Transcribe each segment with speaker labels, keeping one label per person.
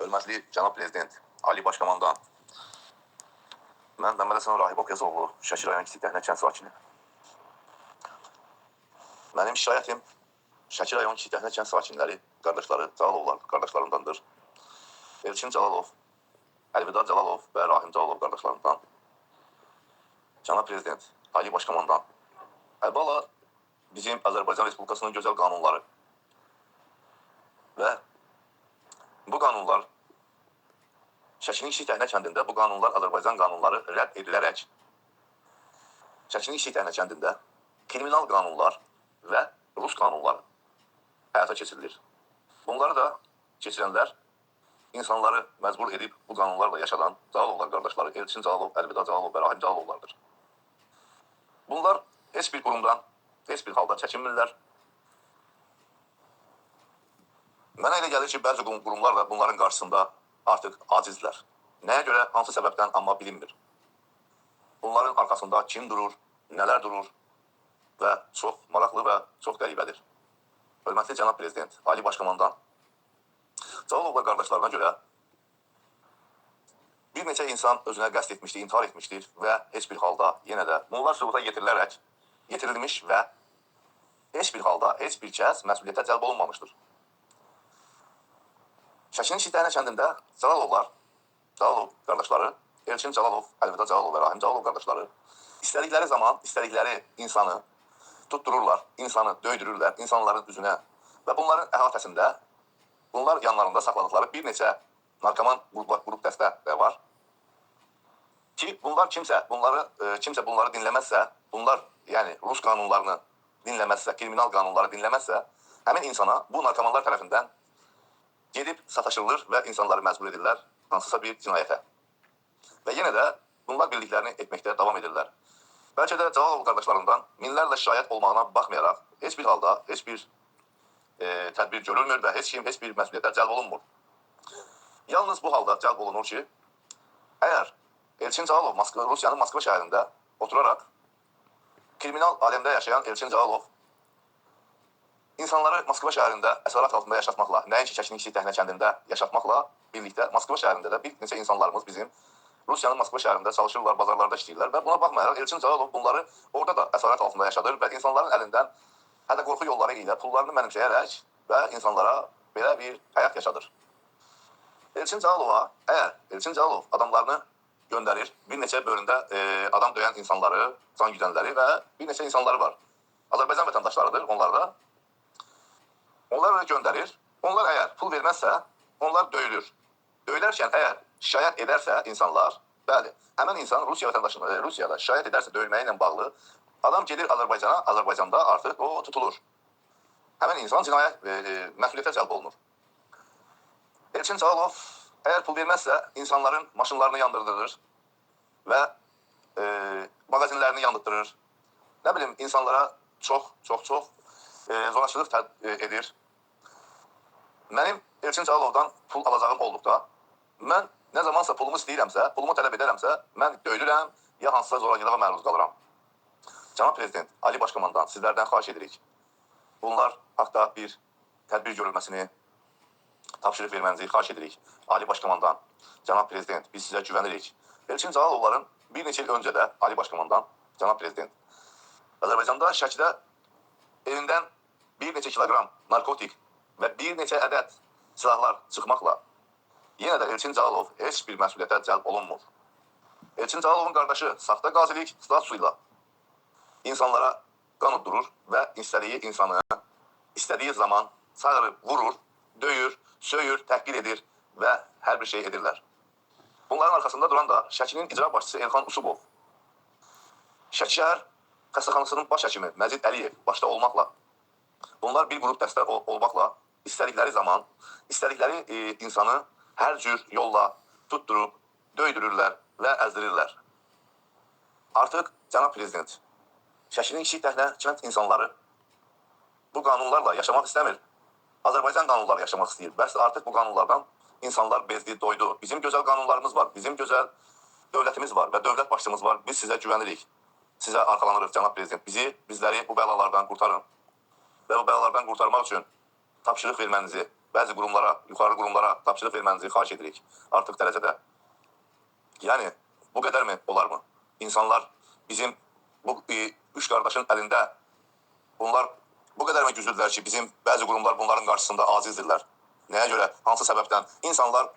Speaker 1: Hörmətli cənab prezident, Ali Başkomandan. Mən Məmməd Həsən Rahib Oqyazoğlu, Şəki rayon Kiçik Dəhnə kənd sakini. Mənim şikayətim Şəki rayon Kiçik Dəhnə kənd sakinləri, qardaşları Calalovlar qardaşlarındandır. Elçin Calalov, Əlvida Calalov və Rahim Calalov qardaşlarından. Cənab prezident, Ali Başkomandan. Əvvəla bizim Azərbaycan Respublikasının gözəl qanunları və bu qanunlar Şəkinin Kiçik Dəhnə kəndində bu qanunlar Azərbaycan qanunları rədd edilərək Şəkinin Kiçik Dəhnə kəndində kriminal qanunlar və Rus qanunları həyata keçirilir. Bunları da keçirənlər insanları məcbur edib bu qanunlarla yaşadan Calalovlar qardaşları Elçin Calalov, Əlvida Calalov və Rahim Calalovlardır. Bunlar heç bir qurumdan heç bir halda çəkinmirlər. Mənə elə gəlir ki, bəzi qurumlar da bunların qarşısında artıq acizlər. Nəyə görə, hansı səbəbdən, amma bilinmir. Bunların arxasında kim durur, nələr durur və çox maraqlı və çox qəribədir. Hörmətli cənab prezident, Ali Başkomandan, Calalovlar qardaşlarına görə bir neçə insan özünə qəsd etmişdir, intihar etmişdir və heç bir halda yenə də bunlar sübuta yetirilərək yetirilmiş və heç bir halda heç bir kəs məsuliyyətə cəlb olunmamışdır. Şəkinin Kiçik Dəhnə kəndində Calalovlar, Calalov qardaşları, Elçin Calalov, Əlvida Calalov və Rahim Calalov qardaşları istədikləri zaman istədikləri insanı tuttururlar, insanı döydürürlər, insanların üzünə və bunların əhatəsində, bunlar yanlarında saxladıkları bir neçə narkoman qrup dəstə də var. Ki bunlar kimsə bunları dinləməzsə, bunlar yəni Rus qanunlarını dinləməzsə, kriminal qanunları dinləməzsə, həmin insana bu narkomanlar tərəfindən gedib sataşılır və insanları məcbur edirlər hansısa bir cinayətə. Və yenə də bunlar bildiklərini etməkdə davam edirlər. Bəlkə də Calalov qardaşlarından minlərlə şikayət olmağına baxmayaraq heç bir halda heç bir tədbir görülmür və heç kim heç bir məsuliyyətə cəlb olunmur. Yalnız bu halda cəlb olunur ki, əgər Elçin Calalov Rusiyanın Moskva şəhərində oturaraq kriminal aləmdə yaşayan Elçin Calalov insanları Moskva şəhərində əsarət altında yaşatmaqla, nəinki Şəkinin Kiçik Dəhnə kəndində yaşatmaqla birlikdə Moskva şəhərində də bir neçə insanlarımız bizim Rusiyanın Moskva şəhərində çalışırlar, bazarlarda işləyirlər və buna baxmayaraq Elçin Calalov bunları orada da əsarət altında yaşadır və insanların əlindən hədə qorxu yolları ilə pullarını mənimsəyərək və insanlara belə bir həyat yaşadır. Elçin Calalova, əgər Elçin Calalov adamlarını göndərir, bir neçə bölümdə adam döyən insanları, can güdənləri və bir neçə insanları var. Azərbaycan vətəndaşlarıdır onlar da. Onları göndərir. Onlar əgər pul verməzsə, onlar döyülür. Döyülərkən əgər şikayət edərsə insanlar, bəli, həmən insan Rusiya vətəndaşı, Rusiyada şikayət edərsə döyülməyi ilə bağlı, adam gedir Azərbaycana, Azərbaycanda artıq o tutulur. Həmən insan cinayət məsuliyyətə cəlb olunur. Elçin Calalov əgər pul verməzsə, insanların maşınlarını yandırdırır və mağazinlərini yandırdırır. Nə bilim, insanlara çox, çox, çox zorakılıq edir. Mənim Elçin Calalovdan pul alacağım olduqda, mən nə zamansa pulumu istəyirəmsə, pulumu tələb edərəmsə, mən döyülürəm ya hansısa zorakılığa məruz qalıram. Cənab Prezident, Ali Başkomandan sizlərdən xahiş edirik. Bunlar haqda bir tədbir görülməsini tapşırıq vermənizi xahiş edirik. Ali Başkomandan, Cənab Prezident, biz sizə güvənirik. Elçin Calalovların bir neçə il öncə də Ali Başkomandan, Cənab Prezident, Azərbaycanda Şəkidə evindən bir neçə kiloqram narkotik və bir neçə ədəd silahlar çıxmaqla yenə də Elçin Calalov heç bir məsuliyyətə cəlb olunmur. Elçin Calalovun qardaşı saxta qazilik statusu ilə insanlara qan uddurur və istədiyi insanı istədiyi zaman çağırıb vurur, döyür, söyür, təhqir edir və hər bir şey edirlər. Bunların arxasında duran da Şəkinin icra başçısı Elxan Usubov, Şəki şəhər xəstəxanasının baş həkimi Məcid Əliyev başda olmaqla, bunlar bir qrup dəstə olmaqla istədikləri zaman, istədikləri insanı hər cür yolla tutturub, döydürürlər və əzdirirlər. Artıq cənab prezident, Şəkinin Kiçik Dəhnə kənd insanları bu qanunlarla yaşamaq istəmir. Azərbaycan qanunları yaşamaq istəyir. Bəs artıq bu qanunlardan insanlar bezdi, doydu. Bizim gözəl qanunlarımız var, bizim gözəl dövlətimiz var və dövlət başçımız var. Biz sizə güvənirik. Sizə arxalanırıq cənab prezident. Bizləri bu bəlalardan qurtarın. Və bu bəlalardan qurtarmaq üçün tapşırıq vermənizi və Bəzi qurumlara, yuxarı qurumlara tapşırıq vermənizi xahiş edirik artıq dərəcədə. Yəni bu qədərmi olarmı? İnsanlar bizim bu üç qardaşın əlində bunlar bu qədərmi güclüdürlər ki, bizim bəzi qurumlar bunların qarşısında acizdirlər. Nəyə görə? Hansı səbəbdən? İnsanlar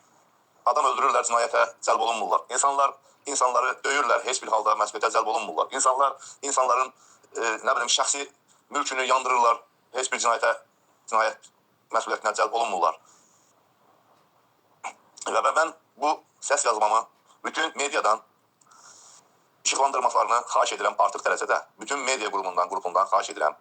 Speaker 1: adam öldürürlər, cinayətə cəlb olunmurlar. İnsanlar insanları döyürlər, heç bir halda məsuliyyətə cəlb olunmurlar. İnsanlar insanların nə bilim şəxsi mülkünü yandırırlar, heç bir cinayət məsuliyyətinə cəlb olunmurlar. Və mən bu səs yazmamı bütün mediadan işıqlandırmaqlarını xahiş edirəm artıq dərəcədə. Bütün media qurumundan, qrupundan xahiş edirəm.